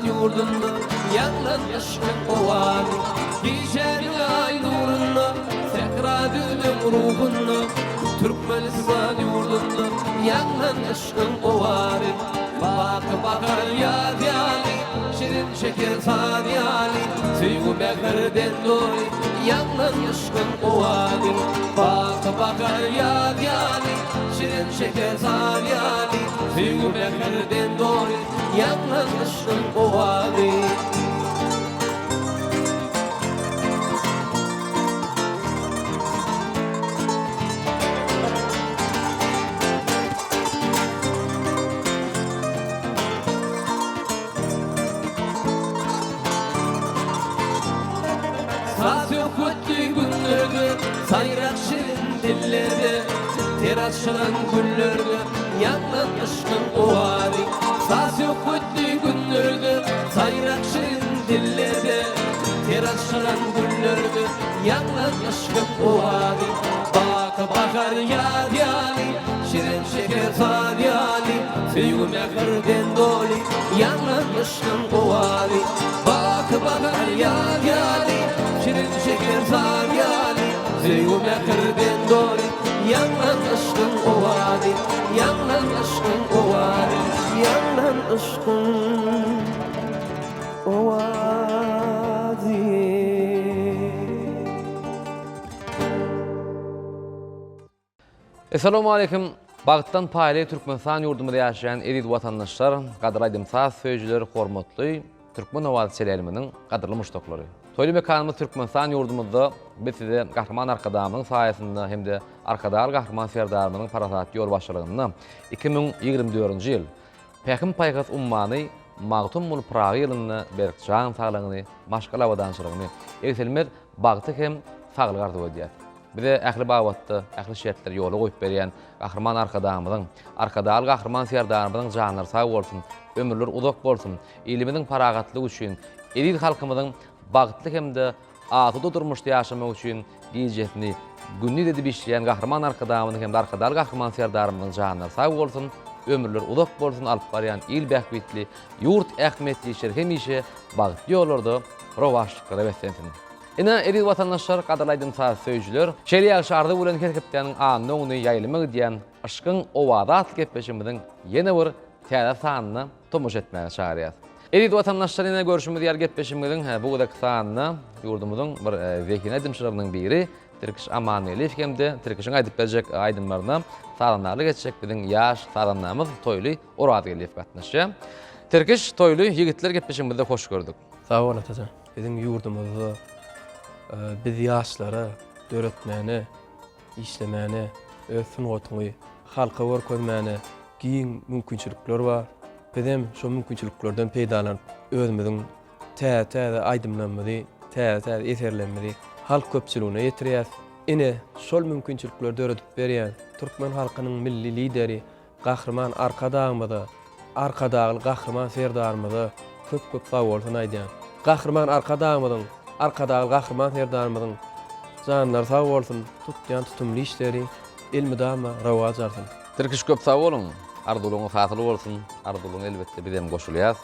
ýurdunda Ýaňlan yşkyň owazy. Gijäniň aý nurunda, Sähra düzlüň ruhunda, Türkmenistan ýurdunda Ýaňlan yşkyň owazy. Baky bahar ýaz ýaly, Şirin şeker saz ýaly, Söýgi mähirden doly Ýaňlan yşkyň owazy. Baky bahar ýaz ýaly, Şirin şeker saz ýaly, Söýgi mähirden doly Ýaňlan yşkyň owazy. Saz söhbetli günlerde, saýrak şirin dillerde, Ter açylan güllerde ýaňlan yşkyň owazy. Saz söhbetli günlerde, saýrak şirin dillerde, Ter açylan güllerde ýaňlan yşkyň owazy. Baky bahar ýaz ýaly, şirin şeker saz ýaly, Söýgi mähirden doly ýaňlan yşkyň owazy. Baky bahar ýaz ýaly, şirin şeker saz ýaly, Söýgi mähirden doly ýaňlan yşkyň owazy. Ýaňlan yşkyň owazy, ýaňlan yşkyň owazy. Essalawmaleýkim! Bagtdan paýly Türkmenistan ýurdumyzda ýaşaýan eziz watandaşlar, gadyrly aýdym-saz söýüjiler, hormatly Türkmen owazy teleýaýlymynyň gadyrly muşdaklary! Toýly mekanymyz Türkmenistan ýurdumyzda biz size Gahryman Arkadagymyzyň saýasynda hem-de Arkadagly Gahryman Serdarymyzyň parasatly ýolbaşçylygynda 2024-nji ýyl Pähim-paýhas ummany Magtymguly Pyragy ýylynda berk jan saglygyny, maşgala abadançylygyny, egsilmez bagty hem saglygy arzuw edýäs. Bize ähli babatda ähli şertleri ýola goýup berýän Gahryman Arkadagymyzyň, Arkadagly Gahryman Serdarymyzyň janlary sag bolsun, ömürleri uzak bolsun, ilimiziň parahatlygy üçin, eziz halkymyzyň bagtly hem-de asuda durmuşda ýaşamagy üçin gijesini gündiz edip işleýän Gahryman Arkadagymyzyň hem-de Arkadagly Gahryman Serdarymyzyň janlary sag bolsun, ömürleri uzak bolsun, alyp barýan il bähbitli, ýurt ähmiýetli işleri hemişe bagtly ýollarda rowaçlyklara beslensin! Ine, eziz watandaşlar, gadyrly aýdym-saz söýüjiler, şeýle ýagşy arzuw bilen her hepdäniň anna güni ýaýlyma gidýän Yşkyň owazy atly gepleşigimiziň ýene bir täze sanyna tomaşa etmäge çagyrýas. Eziz watandaşlar, ine görşümiz ýaly gepleşigimiziň bu gezekki sanynda ýurdumyzyň bir zehinli aýdymçylarynyň biri Tirkiş Amangeldiýew hem-de Tirkişiň aýdyp berjek aýdymlaryna sazandarlyk etjek biziň ýaş sazandamyz Toýly Orazgeldiýew gatnaşýar. Tirkiş, Toýly, ýigitler gepleşigimizde hoş gördük. Sag bol Atajan. Biziň ýurdumyzda biz ýaşlara döretmäne, işlemäne, öz sungatyňy halka görkezmäne giň mümkinçilikler bar. Bizem şo mümkinçiliklerden peýdalanyp, özümiziň täze-täze aýdymlarymyzy, täze-täze eserlerimizi halk köpçüligine ýetirýäs. Ine, şol mümkinçilikleri döredip berýän türkmen halkynyň Milli Lideri Gahryman Arkadagymyza, Arkadagly Gahryman Serdarymyza köp-köp sagbolsun aýdýan. Gahryman Arkadagymyzyň, Arkadagly Gahryman Serdarymyzyň janlary sag bolsun, tutýan tutumly işleri elmydama rowaç alsyn. Tirkiş köp sag boluň! Arzuwlaryňyz hasyl bolsun! Arzuwlaryňa elbetde bizem goşulýas.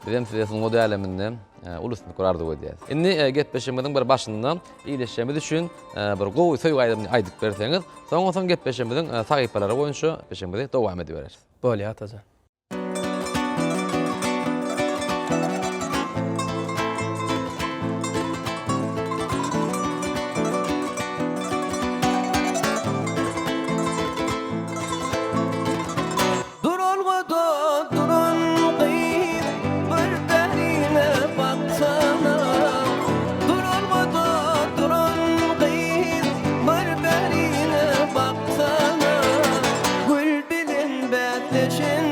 Bizem size sungat äleminde uly üstünlikler arzuw edýäs. Indi gepleşigimiziň bir başynda ildeşlerimiz üçin bir gowy söýgi aýdymyny aýdyp berseňiz, soň soň gepleşigimiziň sahypalary boýunça gepleşigimizi dowam edibereris. Bolýar Atajan. Duralgada duran gyz bir bärine baksana Duralgada duran gyz bir bärine baksana Gül bilen bäsleşen.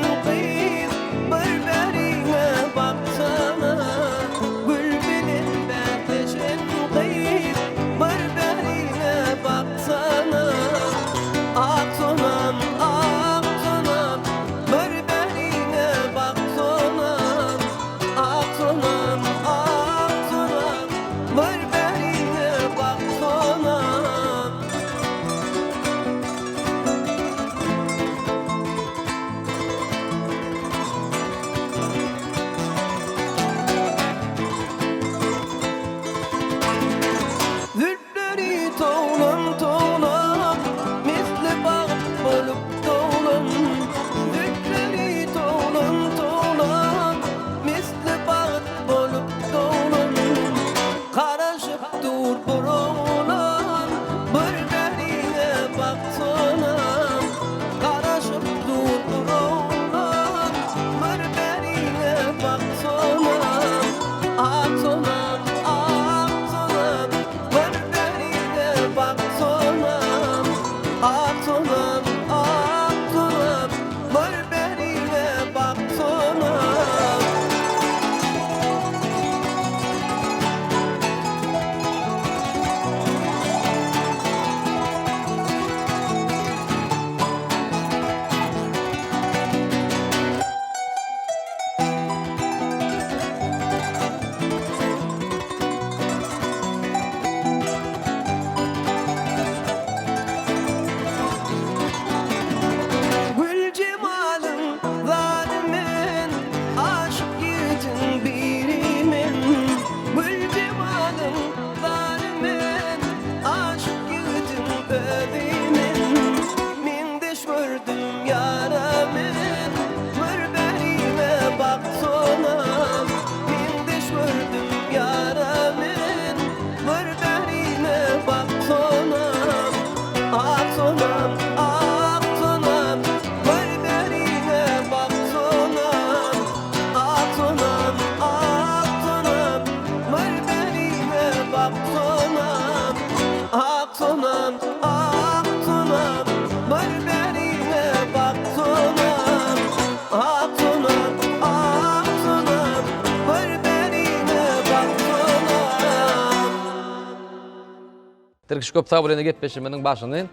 Tirkiş köp sag bol indi gepleşigimiziň başyny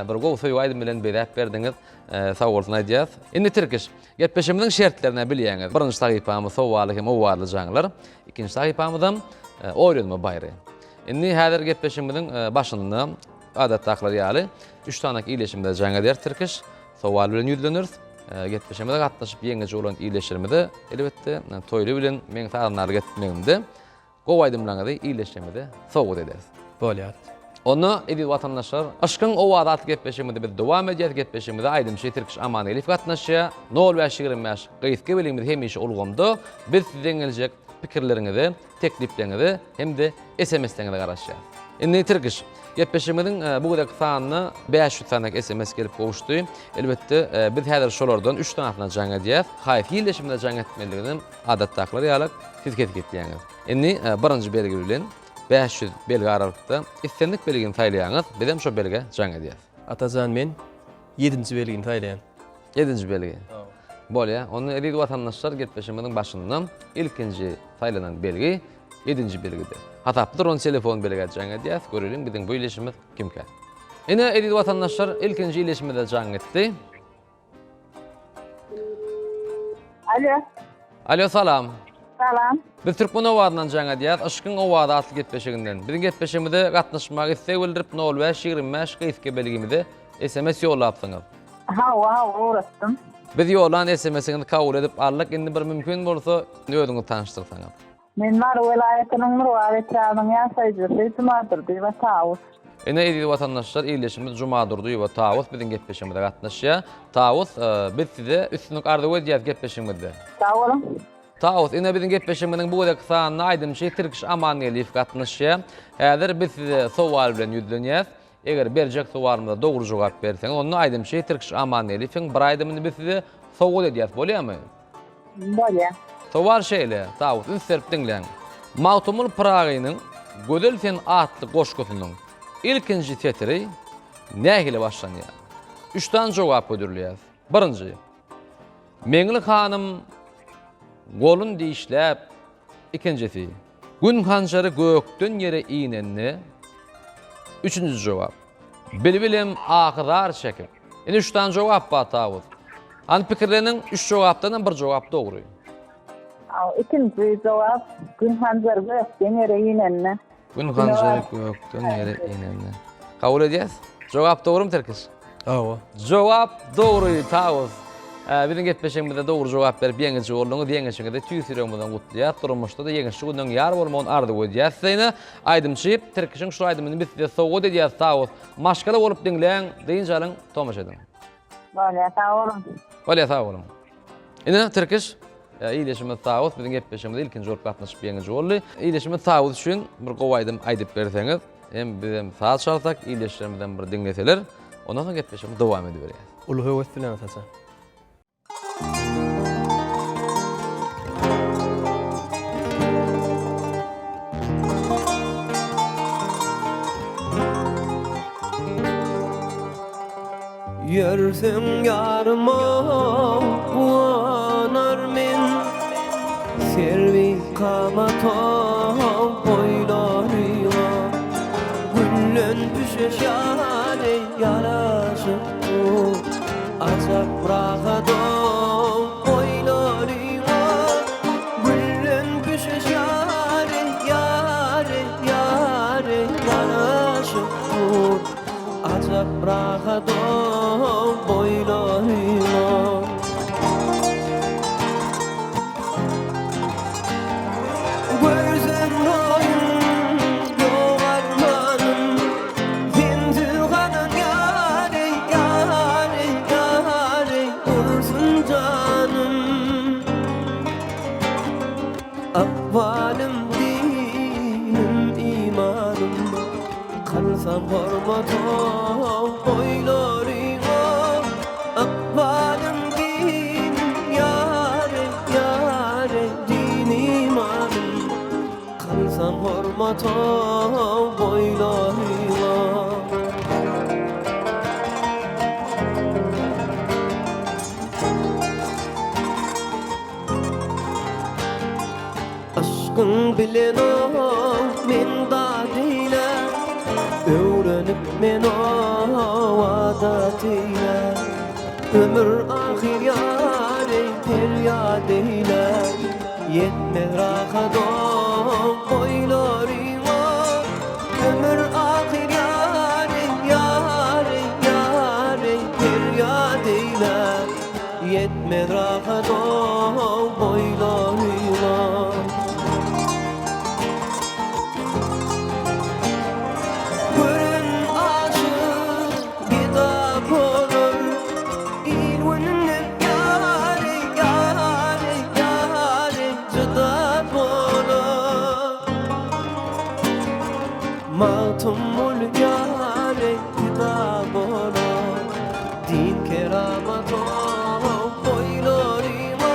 bir gowy söýgi aýdym bilen bezäp berdiňiz. Sag bolsun aýdýas. Indi Tirkiş, gepleşigimiziň şertlerini bilýäňiz. Birinji sahypamyz sowally hem owazly jaňlar. Ikinji sahypamyzam oýlanma baýry. Indi häzir gepleşigimiziň başynda adatdakylar ýaly üç sany ildeşimize jaň ederis Tirkiş. Sowal bilen ýüzleneris. Gepleşigimize gatnaşyp ýeňiji bolan ildeşlerimize elbetde Toýly bilen meň sazandarlyk etmegimde Gowy aýdymlaryňyzy ildeşlerimize sowgat ederis. Bolýar. Onda eziz watandaşlar, Yşkyň owazy atly gepleşigimizi biz dowam edýäs. Gepleşigimize aýdymçy Tirkiş Amangeldiýew gatnaşýar. Nol bäş 25 gysga belgimiz hemişe ulgamda. Biz sizden geljek pikirleriňize, teklipleriňize hem-de SMS-leriňize garaşýarys. Indi Tirkiş, gepleşigimiziň bu gezekki sanyna 500 sany SMS gelip gowuşdy. Elbetde, biz häzir şolardan üç sanysyna jaň edýäs. Haýsy ildeşimize jaň etmelidiginem Adatdakylar ýaly siz kesgitleýäňiz. Indi birinji belgi bilen 500 belgi aralykda islendik belgini saýlaýaňyz, bizem şo belgä jaň edýäs. Atajan men ýedinji belgini saýlaýan. Ýedinji belgi. Bolýa. Onda eziz watandaşlar gepleşigimiziň başynda ilkinji saýlanan belgi ýedinji belgidi. Hasapda duran telefon belgä jaň edýäs, göreliň biziň bu ildeşimiz kimkä. Ine eziz watandaşlar ilkinji ildeşimize jaň etdi. Alo. Alo salam. Salam. Biz Türkmen owazyndan jaň edýäs. Yşkyň owazy atly gepleşiginden. Biziň gepleşigimize gatnaşmaga isleg bildirip 05 25 gysga belgimize SMS ýollapsyňyz. Hawa, hawa ugratdym. Biz ýollan SMS-iňizi kabul edip aldyk. Indi bir mümkin bolsa özüňizi tanyşdyrsaňyz. Men Mary welaýatynyň Murgap etrabynyň ýaşaýjysy Jumadurdyýewa Tawus. Ine eziz watandaşlar ildeşimiz Jumadurdyýewa Tawus biziň gepleşigimize gatnaşýar. Tawus biz size üstünlik arzuw edýäris gepleşigimizde. Sag boluň. Tawus ine biziň gepleşigimiziň bu gezekki sanyna aýdymçy Tirkiş Amangeldiýew gatnaşýar. Häzir biz size sowal bilen ýüzlenýäs. Eger berjek sowalymyza dogry jogap berseňiz onda aýdymçy Tirkiş Amangeldiýewiň bir aýdymyny biz size sowgat edýäs bolýamy? Bolýar. Sowal şeýle, Dawut, üns berip diňläň. Magtymguly Pyragynyň Gözel sen atly goşgusynyň ilkinji setiri nähili başlanýar? Üç sany jogap hödürleýäs. Birinji, Meňli hanym golun dişläp, ikinjisi, Gün hanjary gökden ýere inende, üçünji jogap, Bilbilem ahy-zar çekip. Indi üç sany jogap bar Tawus. Hany pikirleniň, üç jogapdanam bir jogap dogry. Ikinji jogap, Gün hanjary gökden ýere inende. Gün hanjary gökden ýere inende. Kabul edýäs. Jogap dogrymy Tirkiş? Hawa. Jogap dogry Tawus. Biziň gepleşigimize dogry jogap berip ýeňiji bolduňyz. Ýeňişiňizi tüýs ýüregimizden gutlaýas. Durmuşda-da ýeňişli günleň ýar bolmagyny arzuw edýäs size ine. Aýdymçy Tirkişiň şu aýdymyny biz size sowgat edýäs Tawus. Maşgala bolup diňläň, dynç alyň, tomaşa ediň. Bolýa sag boluň. Bolýa sag boluň. Ine Tirkiş ildeşimiz Tawus biziň gepleşigimize ilkinji bolup gatnaşyp ýeňiji boldy. Ildeşimiz Tawus üçin bir gowy aýdym aýdyp berseňiz, hem bizem saz çalsak, ildeşlerimizem bir diňleseler, ondan soň gepleşigimizi dowam ediberýäs. Uly höwes bilen Atajan. Ýörsem ýaryma guwanar men, Serwi kamata boýlaryňa. Güllen püşeş ýaly ýaraşyp dur, Ajap rahat-ow boýlaryňa. Güllen püşeş ýaly, ýaly, ýaly ýaraşyp dur, Ajap rahat-ow boýlaryňa. Görsem roýun ýok armanym, Sensiz galan ýary, ýary, ýary gursun janym. Ykbalym, dinim, imanym, Kylsam hormat-a boýlaryňa. Ykbalym, dinim, ýary, ýary, din, imanym, Kylsam hormat-a boýlaryňa. Yşkyň bilen-ow men dadyna. Öwrenip men adat eýlär. Ömür ahyr ýary perýat eýlär. Ýetmez rahat oýlaryňa. Ömür ahyr ýary, ýary, ýary perýat eýlär. Ýetmez rahat oýlaryňa. Gören aşyk geda bolar, Il-gününden ýary, ýary, ýary jyda bolar. Magtymguly ýary pida bolar, Din keramat boýlaryma.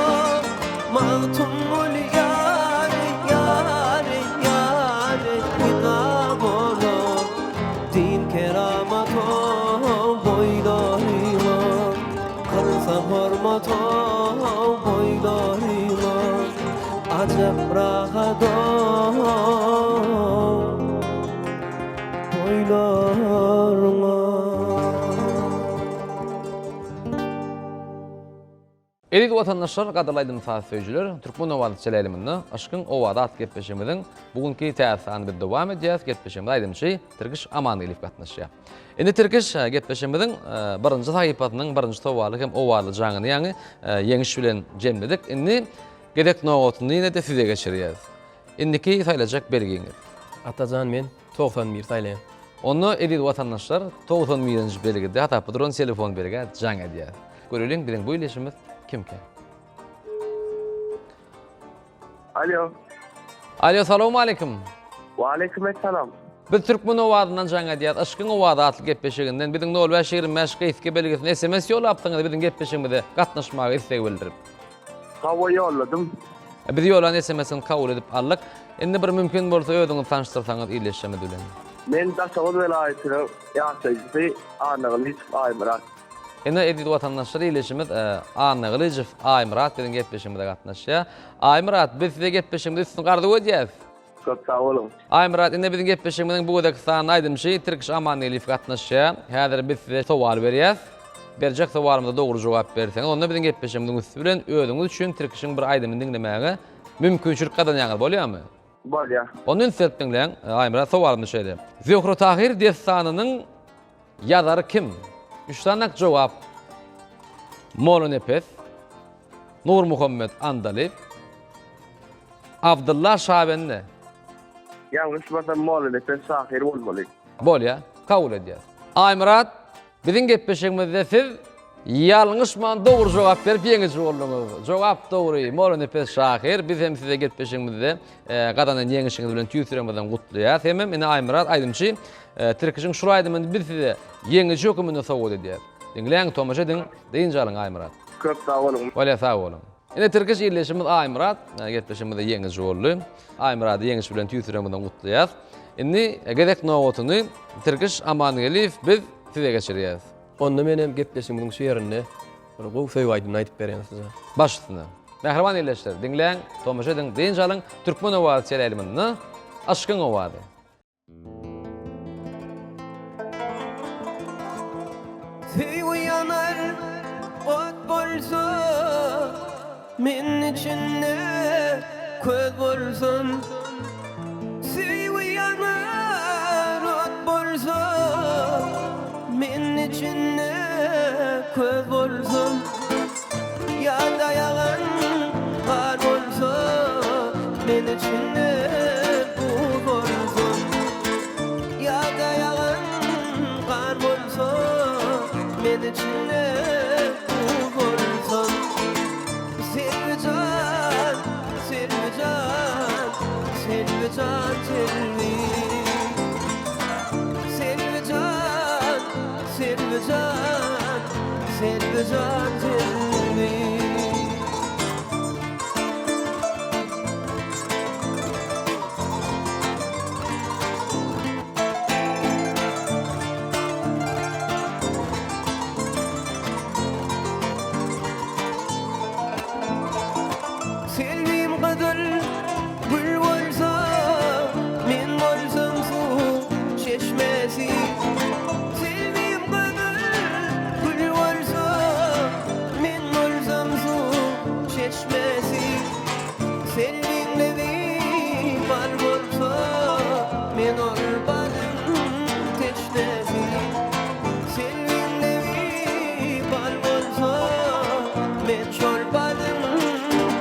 Magtymguly ýary, ýary, ýary pida bolar, Din keramat boýlaryma. Kylsa hormat boýlaryma, Ajap rahat boýlaryňa. Eziz watandaşlar, gadyrly aýdym-saz söýüjiler, Türkmen owazy teleýaýlymynda Yşkyň owazy atly gepleşigimiziň bu günki täze sanyny biz dowam edýäris. Gepleşigimize aýdymçy Tirkiş Amangeldiýew gatnaşýar. Indi Tirkiş gepleşigimiziň birinji sahypasynyň birinji sowaly hem owazly jaňyny ýaňy ýeňiş bilen jemledik. Indi gezek nobatyny ýene-de size geçirýäris. Indiki saýlajak belgiňiz. Atajan men 91 saýlaýan. Onda eziz watandaşlar 91-nji belgide hasapda duran telefon belgä jaň edýäris. Göreliň biziň bu ildeşimiz kimkä? Alo. Alo salowmaleýkim. Waleýkim essalam. Biz Türkmen owazyndan jaň edýäris. Yşkyň owazy atly gepleşiginden biziň 0525 gysga belgisine SMS ýollapsyňyz biziň gepleşigimize gatnaşmaga isleg bildirip. Hawa ýolladym. Biz ýollan SMS-iňizi kabul edip aldyk. Indi bir mümkin bolsa özüňizi tanyşdyrsaňyz ildeşlerimiz bilen. Men Daşoguz welaýatynyň ýaşaýjysy Annagylyjow Aýmyrat. Ine eziz watandaşlar ildeşimiz Annagylyjow Aýmyrat biziň gepleşigimize gatnaşýar. Aýmyrat biz size gepleşigimizde üstün arzuw edýäris. Köp sag boluň. Aýmyrat ine biziň gepleşigimiziň bu gezekki sanyna aýdymçy Tirkiş Amangeldiýew gatnaşýar. Häzir biz size sowal berýäs. Berjek sowalymyza dogry jogap berseňiz, onda biziň gepleşigimiziň üsti bilen özüňiz üçin Tirkişiň bir aýdymyny diňlemäge mümkinçilik gazanýaňyz. Bolýarmy? Bolýar. Onda üns berip diňläň. Aýmyrat sowalymyz şeýle. Zöhre-Tahyr dessanynyň Ýazary kim? Üç sany jogap. Mollanepes, Nurmuhammet Andalyp, Abdylla Şabende. Ýalňyşmasam Mollanepes şahyr bolmaly. Bolýa, kabul edýäs. Aýmyrat, biziň gepleşigimizde siz ýalňyşman dogry jogap berip ýeňiji bolduňyz. Jogap dogry, Mollanepes şahyr. Biz hem size gepleşigimizde gazanan ýeňişiňiz bilen tüýs ýüregimizden gutlaýas. Hemem ine Aýmyrat aýdymçy Tirkişiň şul aýdymyny biz size ýeňiji höküminde sowgat edýäs. Diňläň, tomaşa ediň, dynç alyň Aýmyrat. Köp sag boluň. Bolýa sag boluň. Ine Tirkiş ildeşimiz Aýmyrat gepleşigimizde ýeňiji boldy. Aýmyrady ýeňiş bilen tüýs ýüregimizden gutlaýas. Indi gezek nobatyny Tirkiş Amangeldiýew biz size geçirýäs. Onda menem gepleşigimiziň şu ýerinde bir gowy söýgi aýdymyny aýdyp berýän size. Baş üstüne. Mähriban ildeşler, diňläň, tomaşa ediň, dynç alyň, Türkmen owazy teleýaýlymynda Yşkyň owazy. Söýgi ýanar ot bolsa, Men içinde köz bolsam. Söýgi ýanar ot bolsa, Men içinde köz bolsam. Ýa-da ýagan gar bolsa, Men içinde buz bolsam. Ýa-da ýagan gar bolsa, Men içinde buz bolsam. Selbi jan, Selbi jan, Selbi jan, Selbi. Selbi jan, Selbi jan, Selbi jan, Selbi. Selbim gyzyl gül bolsa, Men bolsam suw çeşmesi. bal bolsa, men ol balyň teşnesi. Selbiň lebi bal bolsa, men şol balyň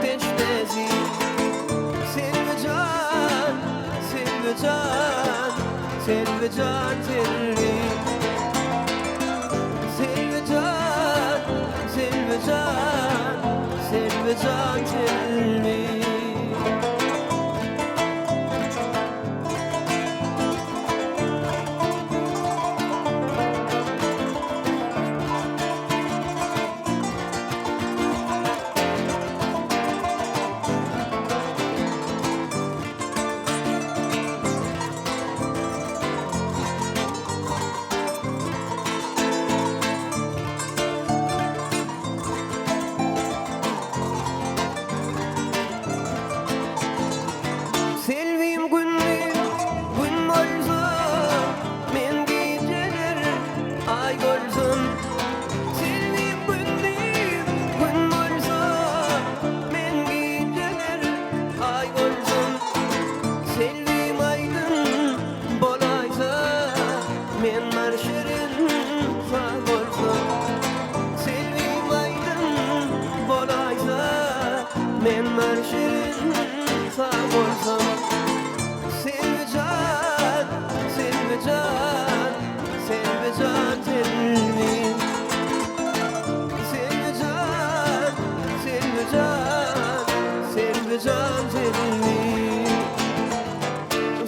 teşnesi. Selbi jan, Selbi jan, Selbi jan, Selbi. Selbi jan, Selbi jan, Selbi jan, Selbi. Selbim gündiz gün bolsa, men gijeler aý bolsam. Selbim gündiz gün bolsa, men gijeler aý bolsam. Selbim aýdyn bolaýsa, men bar şirin saz bolsam. Selbim aýdyn bolaýsa, men bar şirin saz bolsam. Selbi jan, Selbi jan, Selbi jan, Selbi. Selbi jan, Selbi jan, Selbi jan, Selbi.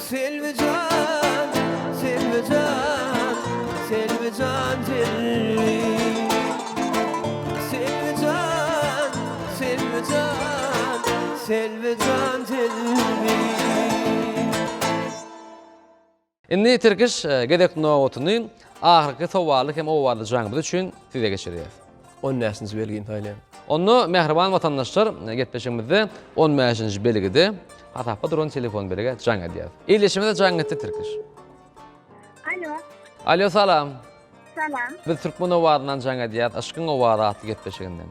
Selbi jan, Selbi jan, Selbi jan, Selbi. Selbi jan, Selbi jan, Selbi jan, Selbi. Indi Tirkiş gezek nobatyny ahyrky sowally hem owazly jaňymyz üçin size geçirýäs. On bäşinji belgini saýlaýan. Onda mähriban watandaşlar gepleşigimizde on bäşinji belgide hasapda duran telefon belgä jaň edýäs. Ildeşimize jaň etdi Tirkiş. Alo. Alo salam. Salam. Biz Türkmen owazyndan jaň edýäs Yşkyň owazy atly gepleşiginden.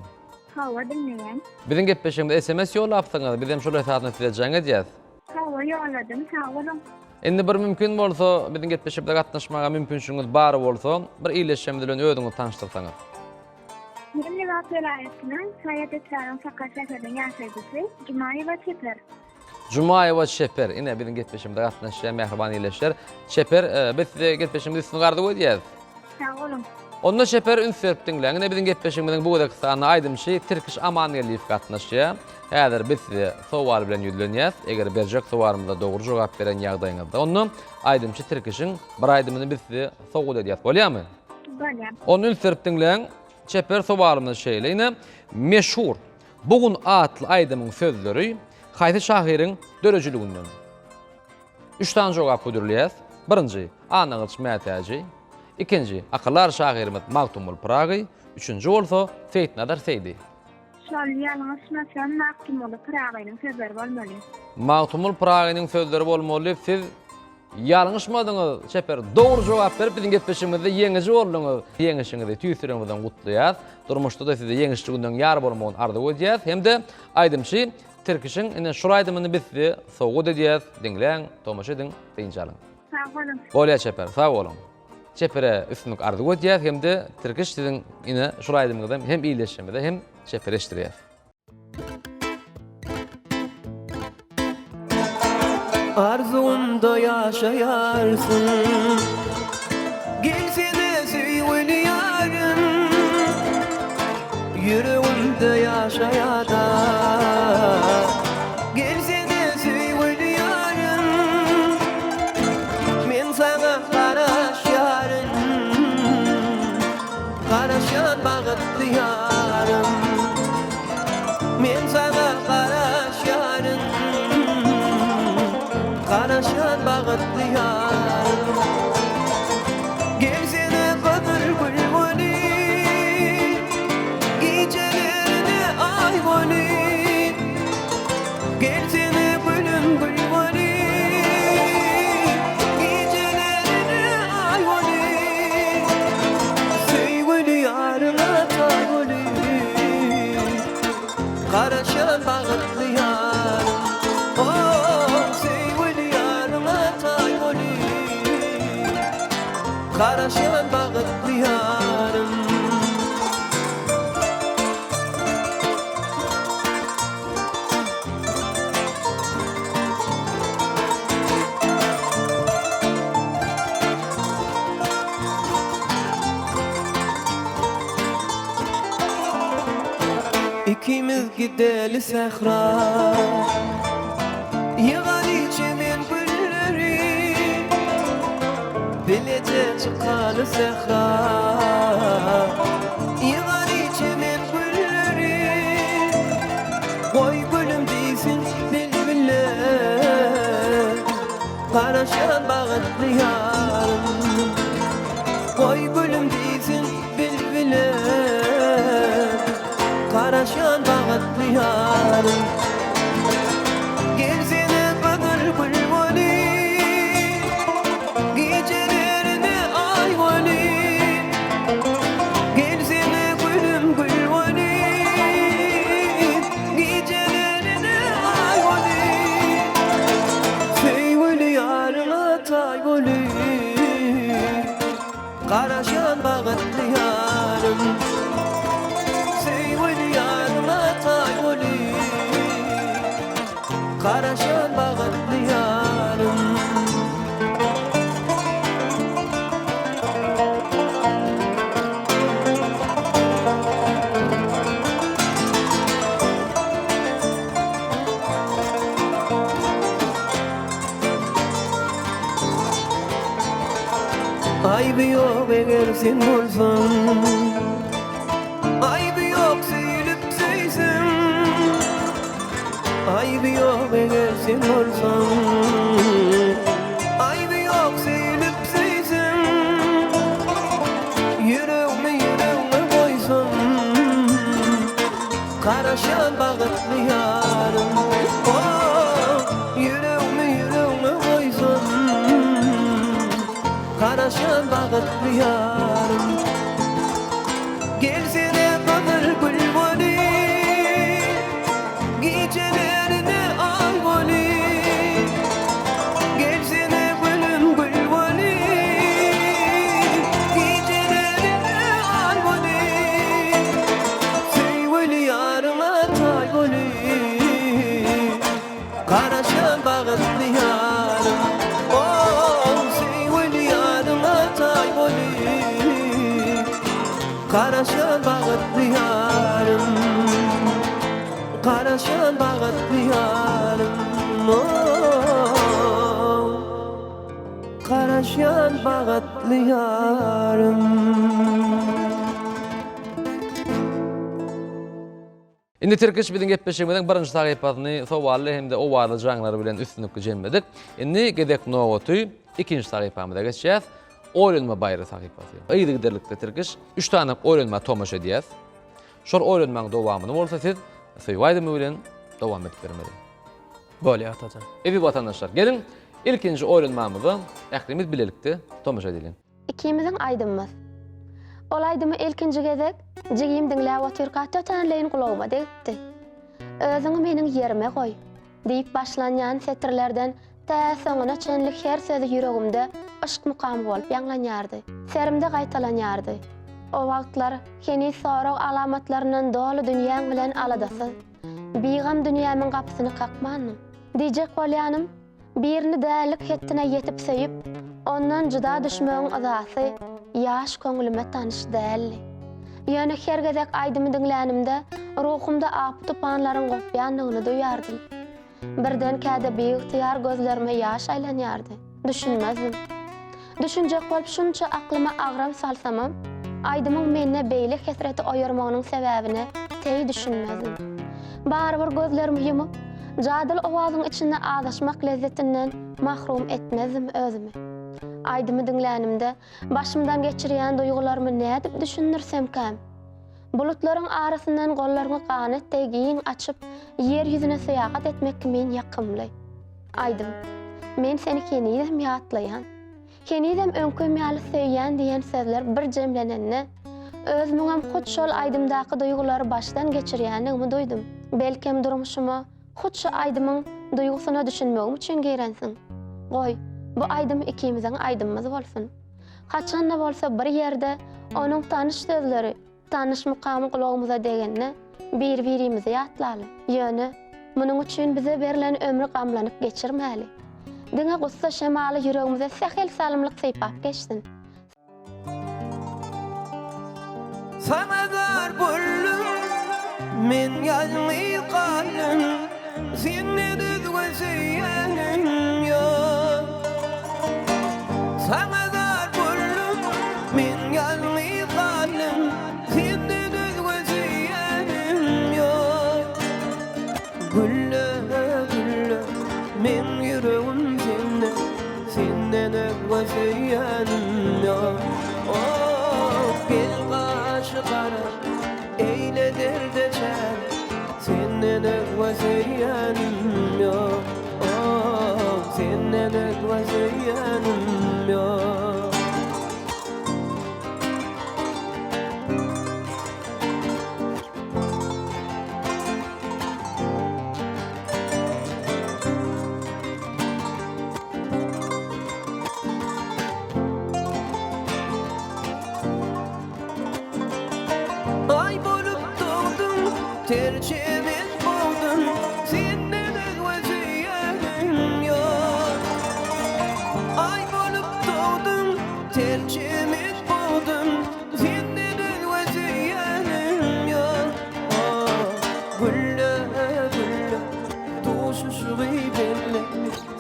Hawa diňleýän. Biziň gepleşigimize sms ýollapsyňyz bizem şol esasynda size jaň edýäs. Hawa ýolladym sag boluň. Indi bir mümkin bolsa biziň gepleşigimize gatnaşmaga mümkinçiligiňiz bar bolsa bir ildeşimiz bilen özüňizi tanyşdyrsaňyz. Men Lebap welaýatynyň Saýat etrabynyň Sakar şäheriniň ýaşaýjysy Jumaýewa Çeper. Jumaýewa Çeper ine biziň gepleşigimize gatnaşýan mähriban ildeşler. Çeper biz size gepleşigimizi üstünlik arzuw edýäris. Sag boluň. Onda Çeper üns berip diňläň. Ine biziň gepleşigimiziň bu gezekki sanyna aýdymçy Tirkiş Amangeldiýew gatnaşýar. Häzir biz size sowal bilen ýüzlenýäs. Eger berjek sowalymyza dogry jogap beren ýagdaýyňyzda onda aýdymçy Tirkişiň bir aýdymyny biz size sowgat edýäs. Bolýarmy? Bolýar. Onda üns berip diňläň. Çeper sowalymyz şeýle ine, meşhur Bu gün atly aýdymyň sözleri haýsy şahyryň döredijiliginden? Üç sany jogap hödürleýäs. Birinji, Annagylyç Mätäji, ikinji, akyldar şahyrymyz Magtymguly Pyragy, üçünji bolsa Seýitnazar Seýdi. Şol ýalňyşmasam Magtymguly Pyragynyň sözleri bolmaly. Magtymguly Pyragynyň sözleri bolmaly. Siz ýalňyşmadyňyz Çeper. Dogry jogap berip biziň gepleşigimizde ýeňiji bolduňyz. Ýeňişiňizi tüýs ýüregimizden gutlaýas. Durmuşda-da size ýeňişli günleň ýar bolmagyny arzuw edýäs hem-de aýdymçy Tirkişiň ine şul aýdymyny biz size sowgat edýäs. Diňläň, tomaşa ediň, dynç alyň. Sag boluň. Bolýa Çeper, sag boluň. Çepere üstünlik arzuw edýäs hem-de Tirkiş siziň ine şul aýdymyňyzam hem ildeşimize hem Çepere eşitdirýäs. Arzuwymda ýaşaýarsyň Gelsene söýgüli ýarym Ýüregimde ýaşaýada Gelsene söýgüli ýarym Men saňa garaşýaryn Garaşýan bagtly ýarym Men saňa garaşýaryn Garaşýan bagtly ýarym Gelsene gyzyl gül bolup Gijelerine aý bolup Gelsene gülüm gül bolup Gijelerine aý bolup Söýgüli ýaryňa taý bolup Garaşýan bagtly ýarym Oh, söýgüli. Garaşýan bagtly ýarym. Ikimiz gideli sähra. Ýygaly çemen gülleri. Bileje çykaly sähra. Ýygaly çemen gülleri. Goý gülüm diýsin bilbiller. Garaşýan bagtly ýarym. Goý gülüm diýsin bilbile Garaşýan bagtly ýarym. Gelsene gyzyl gül bolup Gijelerine aý bolup Gelsene gülüm gül bolup Gijelerine aý bolup Söýgüli ýaryňa taý bolup Garaşýan bagtly ýarym. Söýgüli ýaryňa taý bolup Garaşýan bagtly ýarym. Aýby ýok eger sen bolsaň Aýby ýok söýlüp söýseň Aýby ýok eger sen bolsaň Aýby ýok söýlüp söýseň Ýüregmi ýüregňe goýsaň Garaşýan bagtly ýarym Oh, ýüregmi ýüregňe goýsam Garaşýan bagtly ýarym Gelsene gyzyl gül bolup Gijelerine aý bolup Gelsene gülüm gül bolup Gijelerine aý bolup Söýgüli ýaryňa taý bolup Garaşýan bagtly ýarym Oh, söýgüli ýaryňa taý bolup Garaşýan bagtly ýarym Garaşýan bagtly ýarym Oh, garaşýan bagtly ýarym. Indi Tirkiş biziň gepleşigimiziň birinji sahypasyny sowally hem-de owazly jaňlar bilen üstünlikli jemledik. Indi gezek nobaty ikinji sahypamyza geçýäs. Oýlanma baýry sahypasy. Yzygiderlikde Tirkiş üç sany oýlanma tomaşa edýäs. Şol oýlanmaň dowamyny bolsa siz söýgi aýdymy bilen dowam edip bermeli. Bolýar Atajan. Eziz watandaşlar, geliň ilkinji oýlanmamyza ählimiz bilelikde tomaşa edeliň. Ikimiziň aýdymymyz. Ol aýdymy ilkinji gezek jigim diňläp otyrka tötänleýin gulagyma degipdi. Özüňi meniň ýerime goý! diýip başlanýan setirlerden tä soňuna çenli her sözi ýüregimde yşk mukamy bolup ýaňlanýardy. Serimde gaýtalanýardy. O wagtlar heniz sorag alamatlaryndan doly dünýäň bilen aladasyz, bigam dünýämiň gapysyny kakmandym. Diýjek bolýanym, Birini dälilik hetdine ýetip söýüp, ondan jyda düşmegiň yzasy ýaş köňlüme tanyş däldi. Ýöne her gezek aýdymy diňlänimde ruhumda apy-tupanlaryň gopýandygyny duýardym. Birdenkä-de biygtyýar gözlerime ýaş aýlanýardy. Düşünmezdim. Düşünjek bolup şunça aklyma agram salsamam, aýdymyň mende beýle hesreti oýarmagynyň sebäbine teý düşünmezdim. Barybir gözlerimi ýumup, jadyly owazyň içinde azaşmak lezzetinden mahrum etmezdim özümi. Aýdymy diňlänimde, başymdan geçirýän duýgularymy nädip düşündirsemkäm? Bulutlaryň arasyndan gollaryňy ganat deý giň açyp, ýer ýüzüne syýahat etmek kimin ýakymly. Aýdym. Men seni henizem ýatlaýan. Henizem öňküm ýaly söýýän diýen sözler bir jemlenende, özümiňem hut şol aýdymdaky duýgulary başdan geçirýändigimi duýdum. Belkem durmuşyma hut şu aýdymyň duýgusyna düşünmegim üçin girensiň. Goý, bu aýdym ikimiziň aýdymymyz bolsun. Haçan-da bolsa bir ýerde onuň tanyş sözleri, tanyş mukamy gulagymyza degende, bir-birimizi ýatlaly. Ýöne, munuň üçin bize berlen ömri gamlanyp geçirmäli. Diňe gussa şemaly ýüregimize sähel salymlyk sypap geçsin. Saňa zar boldum, men ýalňyz galdym, Senden özge söýenim ýok. Saňa zar boldum, men ýalňyz galdym, Senden özge söýenim ýok. Gülle, gülle, meň ýüregim sende, Senden özge söýýänim ýok. Oh, gel gaşy gara, eýle derde çäre, Senden özge söýýänim ýok. Oh, senden özge söýýänim ýok. Aý bolup dogduň, terçemen bolduň, Senden özge söýenim ýok. Aý bolup dogduň, terçemen bolduň, Senden özge söýenim ýok. Gülle, gülle, duşuşygy belle,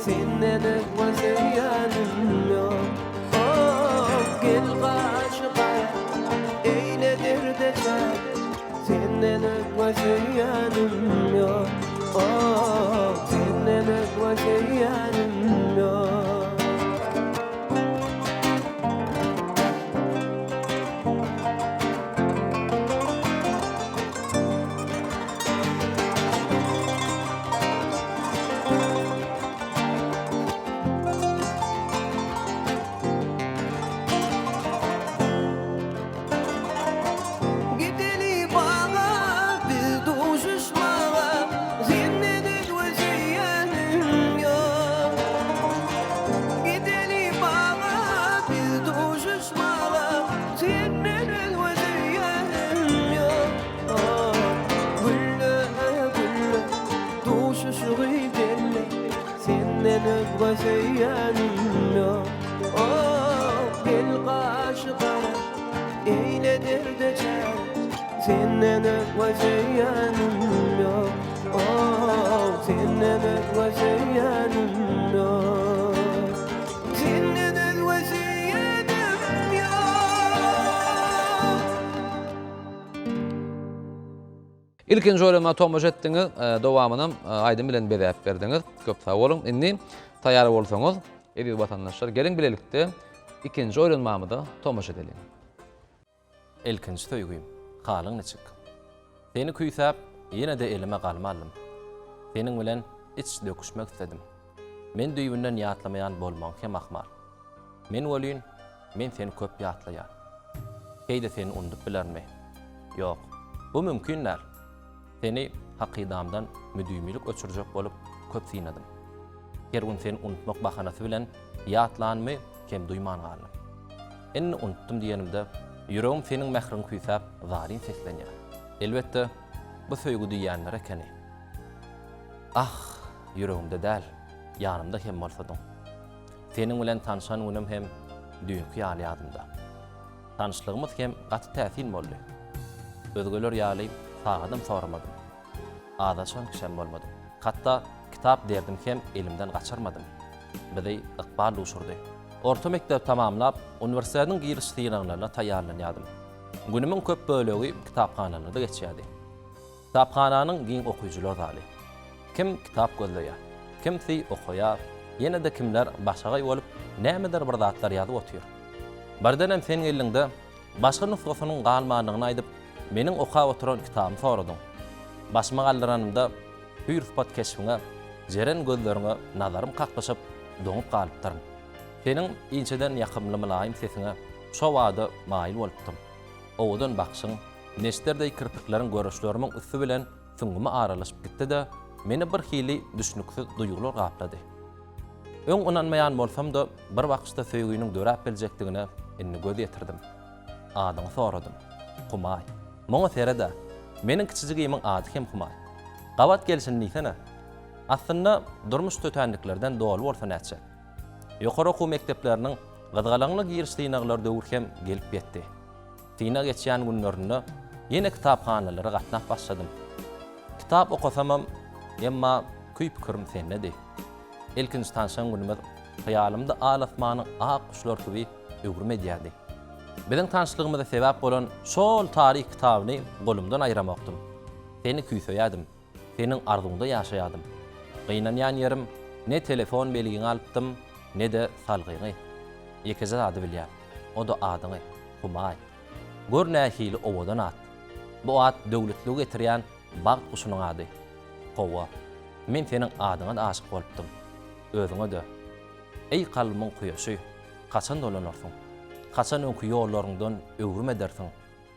Senden özge söýenim ýok. Oh, gel gaşy gara, eýle derde çare, Senden özge söýenim ýok. Oh, senden özge söýenim ýok. Gideli baga biz duşuşmaga Senden özge söýenim ýok Gideli baga biz duşuşmaga Senden özge söýenim ýok Gülle gülle duşuşygy belle Senden özge söýenim ýok Oh gel gaşy gara eýle derde çare Senden özge söýenim ýok Oh senden özge söýenim ýok Senden özge söýenim ýok. Ilkinji oýlama tomaşa etdiňiz, dowamynam aýdym bilen bezäp berdiňiz. Köp sag boluň. Indi taýýar bolsaňyz, eziz watandaşlar, geliň bilelikde ikinji oýlanmamyza tomaşa edeliň. Ilkinji söýgim, halyň niçik? Seni küýsäp, ýene-de elime galma aldym. Seniň bilen iç döküşmek isledim. Men düýbünden ýatlamaýan bolmagyň hem ahmal. Men welin, men seni köp ýatlaýan. Heý-de seni unudyp bilermi? Ýok, bu mümkin däl. Seni hakydamdan müdimilik öçürjek bolup köp synadym. Her gün seni unutmak bahanasy bilen ýatlanymy kem duýman galdym. Indi unutdym diýenimde, ýüregim seniň mähriňi küýsäp zaryn seslenýär. Elbetde, bu söýgi diýýänleri ekeni. Ah, ýüregimde däl, ýanymda hem bolsadyň. Seniň bilen tanşan günüm hem düýnki ýaly ýadymda. Tanyşlygymyz hem gaty täsin boldy. Özgeler ýaly sagadam soramadym. Azaşan kişem bolmadym. Hatda kitap derdim hem elimden gaçyrmadym. Bizi ykbal duşurdy. Orta mekdebi tamamlap, uniwersitetiň giriş synaglaryna taýýarlanýardym. Günümiň köp bölegi kitaphanalarda geçýärdi. Kitaphananyň giň okyjylar zaly. Kim kitap gözleýär, kimsi okaýar, ýene-de kimler başagaý bolup nämedir bir zatlar ýazyp otyr. Birdenem sen geldiňde, başga nusgasynyň galmandygyny aýdyp, meniň okap oturan kitabymy soradyň. Başymy galdyranymda, hüýr sypat keşbiňe, jeren gözleriňe nazarym kaklyşyp, doňup galypdyryn. Seniň inçeden ýakymly mylaýym sesiňe şo bada maýyl bolupdym. Owadan bakyşyň, Neşter deý kirpikleriň göreçlerimiň üsti bilen süňňüme aralaşyp gitdi-de, meni birhili düşnüksiz duýgular gaplady. Öň ynanmaýan bolsam-da, bir bakyşda söýginiň döräp biljekdigine indi göz ýetirdim. Adyňy soradym. Humaý. Muňa sered-ä. Meniň kiçijigimiň ady hem Humaý. Gabat gelşini diýsene. Aslynda, durmuş tötänliklerden doly bolsa nätjek. Ýokary okuw mekdepleriniň gyzgalaňly giriş synaglary döwri hem gelip ýetdi. Synag geçýän günlerinde ýene kitaphanalara gatnap başladym. Kitap okasamam, emma küý-pikirim sendedi. Ilkinji tanşan günümiz hyýalymda al asmanyň ak guşlary kibi öwrüm edýärdi. Biziň tanyşlygymyza sebäp bolan şol taryh kitabyny golumdan aýramokdym. Seni küýseýärdim. Seniň arzuwňda ýaşaýardym. Gynanýan ýerim, ne telefon belgiňi alypdym, ne-de salgyňy. Ýekeje zady bilýän, o-da adyňy, Humaý. Gör nähili owadan at. Bu at döwletligi getirýän bagt guşunyň ady. Hawa, men seniň adyňa-da aşyk bolupdym. Özüňe-de. Eý kalbymyň kuýaşy, haçan dolanarsyň? Haçan öňki ýollaryňdan öwrüm edersiň,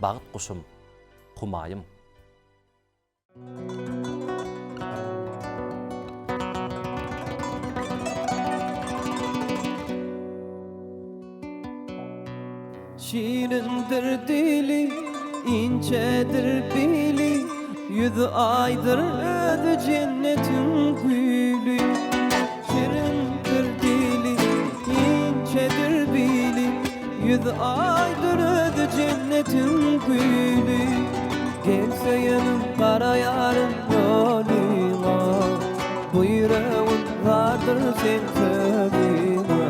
bagt guşum, Humaýym? Şirindir dili, inçedir bili, Ýüzi aýdyr özi jennetiň güli. Şirindir dili, inçedir bili, Ýüzi aýdyr özi jennetiň güli. Gel söýenim gara ýarym ýolyňa, Bu ýüregim zardyr seň sözüňe.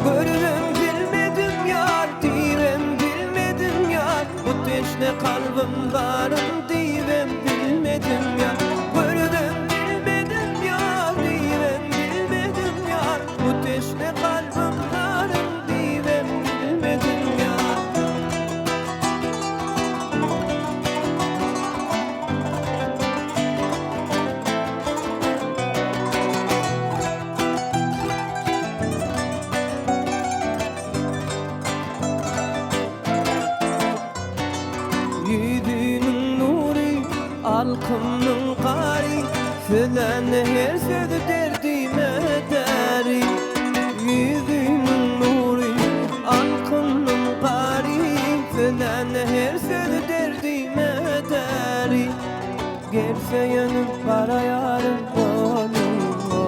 Görübem bilmedim ýar, diýibem bilmedim ýar, Bu teşne kalbym zaryn diýibem bilmedim ýar. Görübem bilmedim ýar, diýibem bilmedim ýar, Bu teşne kalbym zaryn diýibem bilmedim ýar. Ýüzüniň nury, alkymyň gary, Sözlän her sözi derdime däri. Ýüzüniň nury, alkymyň gary, Sözlän her sözi derdime däri. Gel söýenim gara ýarym bolyma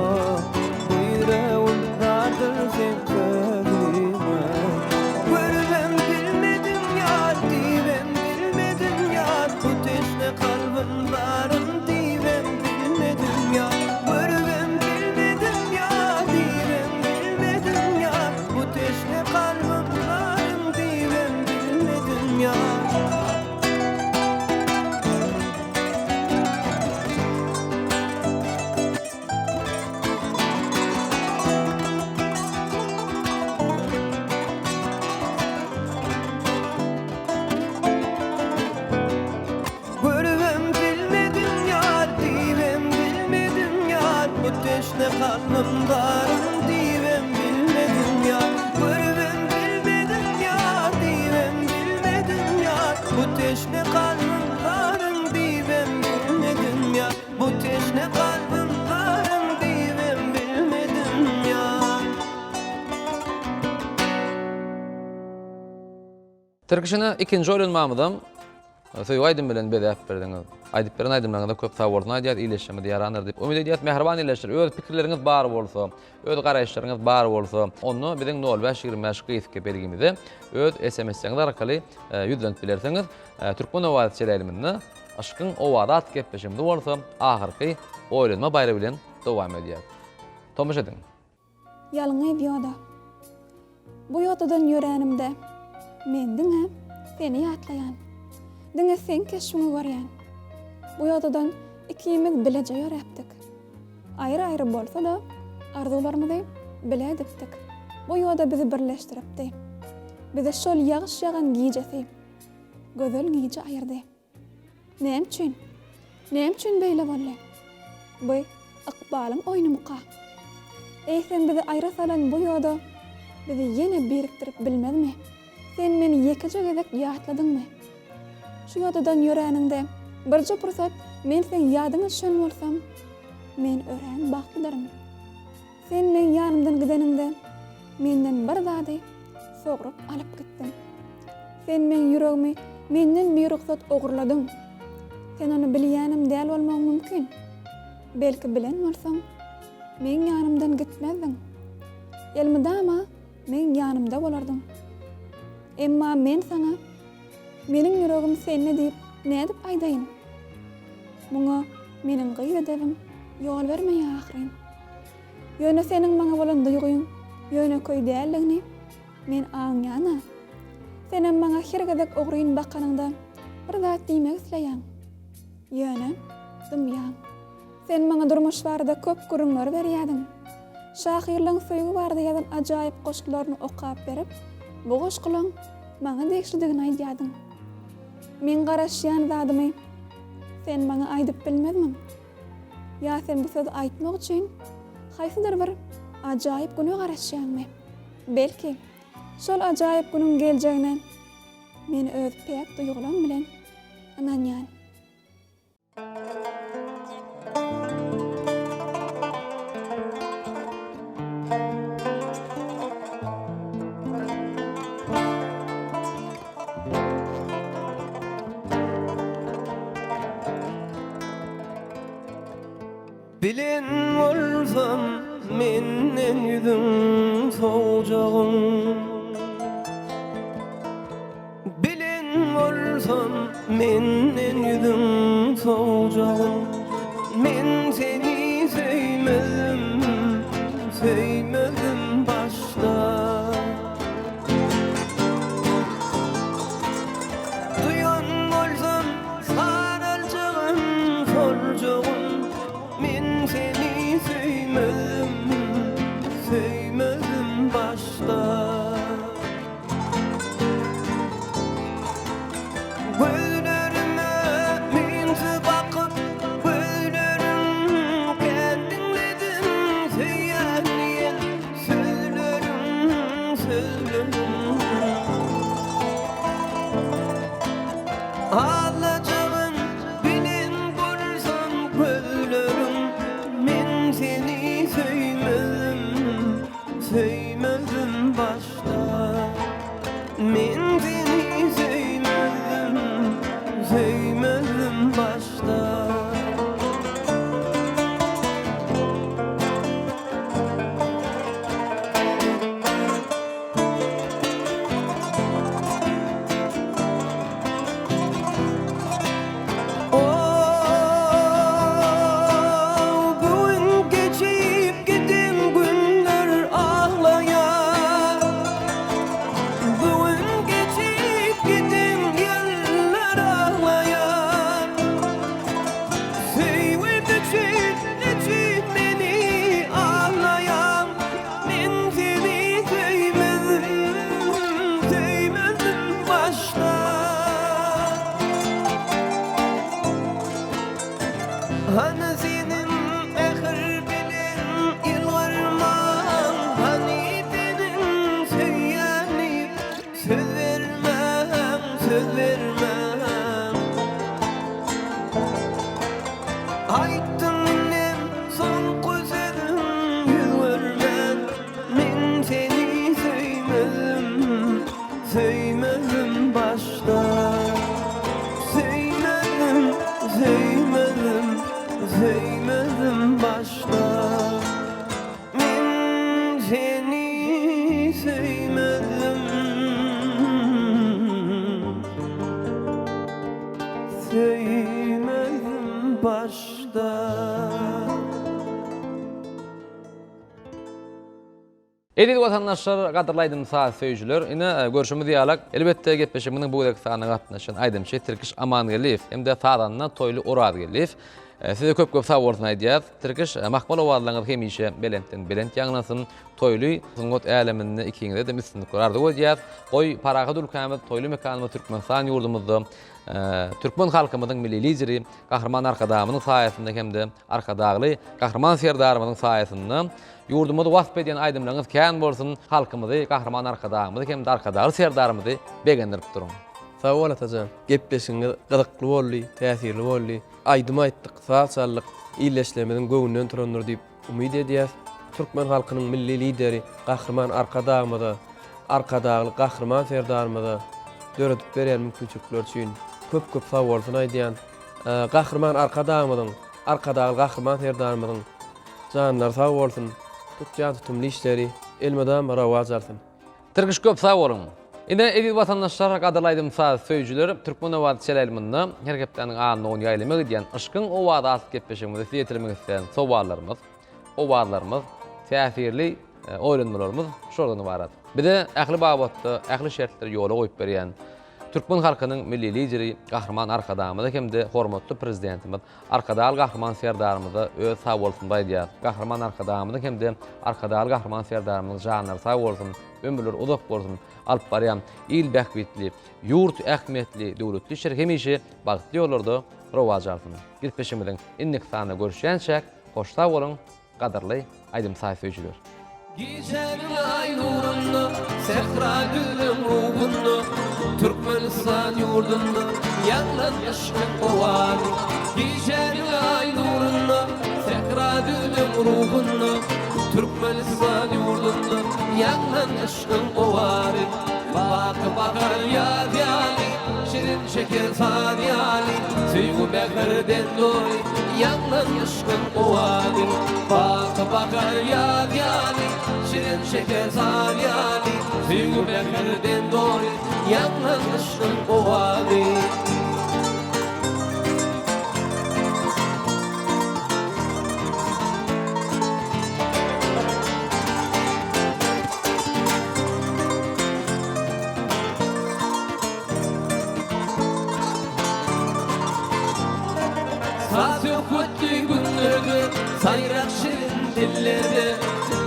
Bu ýüregim zardyr seň sözüňe Görübem bilmedim ýar diýibem bilmedim ýar Bu teşne kalbym zaryn diýibem bilmedim ýar Görübem bilmedim ýar diýibem bilmedim ýar Bu teşne kalbym zaryn diýibem bilmedim ýar. Görübem bilmedim ýar diýibem bilmedim ýar Bu teşne kalbym zaryn diýibem bilmedim ýar Görübem bilmedim ýar diýibem bilmedim ýar Bu teşne kalbym zaryn diýibem bilmedim ýar Bu teşne kalbym zaryn diýibem bilmedim ýar. Tirkişine ikinji oýlanmamyzam söýgi aýdym bilen bezäp berdiňiz. Aýdyp beren aýdymlaryňyza köp sag bolsun aýdýas, ildeşlerimiz ýarandyr diýip umyt edýäs. Mähriban ildeşler, öz pikirleriňiz bar bolsa, öz garaýyşlaryňyz bar bolsa, onda biziň nol bäş 25 gysga belgimize öz SMS-leriňiz arkaly ýüzlenip bilersiňiz. Türkmen owazy çeläýliminde Yşkyň owazy atly gepleşigimizi bolsa ahyrky oýlanma baýragy bilen dowam edýär. Tomaşa ediň. Ýalňyz ýoda. Bu ýodadan ýöränimde, men diňe seni ýatlaýan. Diňe seň keşbiňi görýän. Bu ýodadan ikimiz bileje ýöräpdik. Aýry-aýry bolsa-da, arzuwlarymyzy bile edipdik. Bu ýoda bizi birleşdiripdi. Bizi şol ýagyş ýagan gijesi, gözel gije aýyrdy. Näme üçin? Näme üçin beýle boldy? Bu ykbalyň oýnumyka? Eýsem bizi aýra salan bu ýoda bizi ýene birikdirip bilmezmi? Sen meni ýekeje gezek ýatladyňmy? Şu ýodadan ýöräniňde birje pursat men seň ýadyňa düşen bolsam, men örän bagtlydyryn. Sen meň ýanymdan gideniňde menden bir zady. Sogrup alyp gitdiň. Sen meň ýüregimi menden birugsat ogurladyň. Sen ony bilýänem däl bolmagyň mümkin. Belki bilen bolsaň, meň ýanymdan gitmezdiň. Elmydama meň ýanymda bolardyň. Emma men saňa Meniň ýüregim sende diýip nädip aýdaýyn? Muňa meniň gyz edebim ýol bermeýär ahyryn. Ýöne seniň maňa bolan duýgyň ýönekeý däldigini men aňýan-a. Senem maňa her gezek ogryn bakanyňda bir zat diýmek isleýäň. Ýöne dymýaň. Sen maňa durmuş barada köp gürrüňler berýädiň. Şahyrlaň söýgi barada ýazan ajaýyp goşgularyny okap berip, bu goşgulaň maňa degişlidigini aýdýadyň. Meň garaşýan zadymy sen maňa aýdyp bilmezmiň? Ýa sen bu sözi aýtmak üçin haýsydyr bir ajaýyp güne garaşýaňmy? Belki, şol ajaýyp günüň geljegine men öz päk duýgulam bilen ynanýan. Bilen bolsam menden ýüzüň sowjagyň Bilen bolsam menden ýüzüň sowjagyň Men seni söýmezdim, söýmezdim başda. Duýan bolsam saraljagym, soljagym, Men seni söýmezdim, söýmezdim başda. Gözlerime müňsi bakyp, gözleriň kän diňledim, Söýýän diýen sözleriň, sözleriň. Aldajagyn bilen bolsam gözleriň, Men seni söýmezdim, söýmezdim başda. Men seni söýmezdim, söýmezdim başda. Oh, bu gün geçip giden günler aglaýar. Bu gün geçip giden ýyllar aglaýar. Söýgüm üçin, üçin meni aglaýaň. Men seni söýmezdim, söýmezdim başda. Hany seniň mähir bilen ýylgyrmaň, Hany seniň söýýän diýip söz bermäň, söz bermäň. Aýtdyň indem soňky sözüň ýüz görmän, Men seni söýmezdim, söýmezdim başda. Söýmezdim, söýmezdim, söýmezdim başda. Men seni söýmezdim. Söýmezdim başda. Eziz watandaşlar, gadyrly aýdym-saz söýüjiler, ine, görşümiz ýaly, elbetde, gepleşigimiziň bu gezekki sanyna gatnaşan aýdymçy Tirkiş Amangeldiýew hem-de sazanda Toýly Orazgeldiýew. Size köp-köp sag bolsun aýdýas. Tirkiş, mahmal owazlaryňyz hemişe belentden belent ýaňlansyn. Toýly, sungat äleminde ikiňize-de üstünlikler arzuw edýäs. Goý, parahat ülkämiz, toýly mekanymyz Türkmenistan ýurdumyzda türkmen halkymyzyň Milli Lideri Gahryman Arkadagymyzyň saýasynda hem-de Arkadagly Gahryman Serdarymyzyň saýasynda ýurdumyzy wasp edýän aýdymlaryňyz kän bolsun, halkymyzy, Gahryman Arkadagymyzy hem-de Arkadagly Serdarymyzy begendirip duruň. Sag bol Atajan. Gepleşigiňiz gyzykly boldy, täsirli boldy. Aýdym aýtdyk, saz çaldyk. Ildeşlerimiziň göwnünden turandyr diýip umyt edýäs. Türkmen halkynyň Milli Lideri Gahryman Arkadagymyza. Arkadagly Gahryman Serdarymyza döredip berýän mümkinçilikleri üçin köp-köp sagbolsun aýdýan. Gahryman Arkadagymyzyň, Arkadagly Gahryman Serdarymyzyň janlary sag bolsun, tutýan tutumly işleri elmydama rowaç alsyn. Tirkiş köp sag boluň. Ine eziz watandaşlar gadyrly aýdym saz söýüjiler Türkmen owazy çeläýlymynda her hepdäniň anna güni ýaýlyma gidýän Yşkyň owazy atly gepleşigimizde size ýetirmek isleýän sowallarymyz, owazlarymyz, täsirli oýlanmalarymyz şulardan ybarat. Bize ähli babatda ähli şertleri ýola goýup berýän türkmen halkynyň Milli Lideri Gahryman Arkadagymyza hem-de hormatly Prezidentimiz Arkadagly Gahryman Serdarymyza öz sagbolsunymyzy aýdýarys. Gahryman Arkadagymyzyň hem-de Arkadagly Gahryman Serdarymyzyň janlary sag bolsun, ömürleri uzak bolsun, alyp barýan il bähbitli, ýurt ähmiýetli döwletli işleri hemişe bagtly ýollarda rowaç alsyn. Gepleşigimiziň indiki sanynda görüşýänçäk, hoş sag boluň! Gadyrly aýdym-saz söýüjiler! Gijäniň aý nurunda, sähra düzleň ruhunda, Türkmenistan ýurdunda ýaňlan yşkyň owazy. Gijäniň aý nurunda, sähra düzleň ruhunda, Türkmenistan ýurdunda ýaňlan yşkyň owazy. Baky bahar ýaz ýaly, şirin şeker saz ýaly, Söýgi mähirden doly ýaňlan yşkyň owazy. Baky bahar ýaz ýaly, şirin şeker saz ýaly, Söýgi mähirden doly ýaňlan yşkyň owazy. Saz-söhbetli günlerde, saýrak şirin dillerde,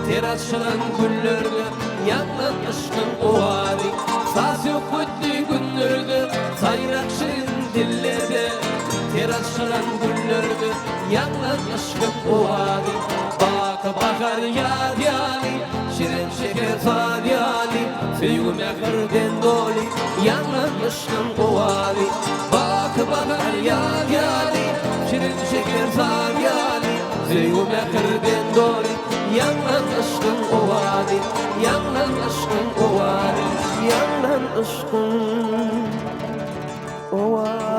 Ter açylan güllerde ýaňlan yşkyň owazy. Saz-söhbetli günlerde, saýrak şirin dillerde, Ter açylan güllerde ýaňlan yşkyň owazy. Baky bahar ýaz ýaly, şirin şeker saz ýaly, Söýgi mähirden doly ýaňlan yşkyň owazy. Baky bahar ýaz ýaly, şirin şeker saz ýaly, Söýgi mähirden doly ýaňlan yşkyň owazy. Ýaňlan yşkyň owazy, ýaňlan yşkyň owazy.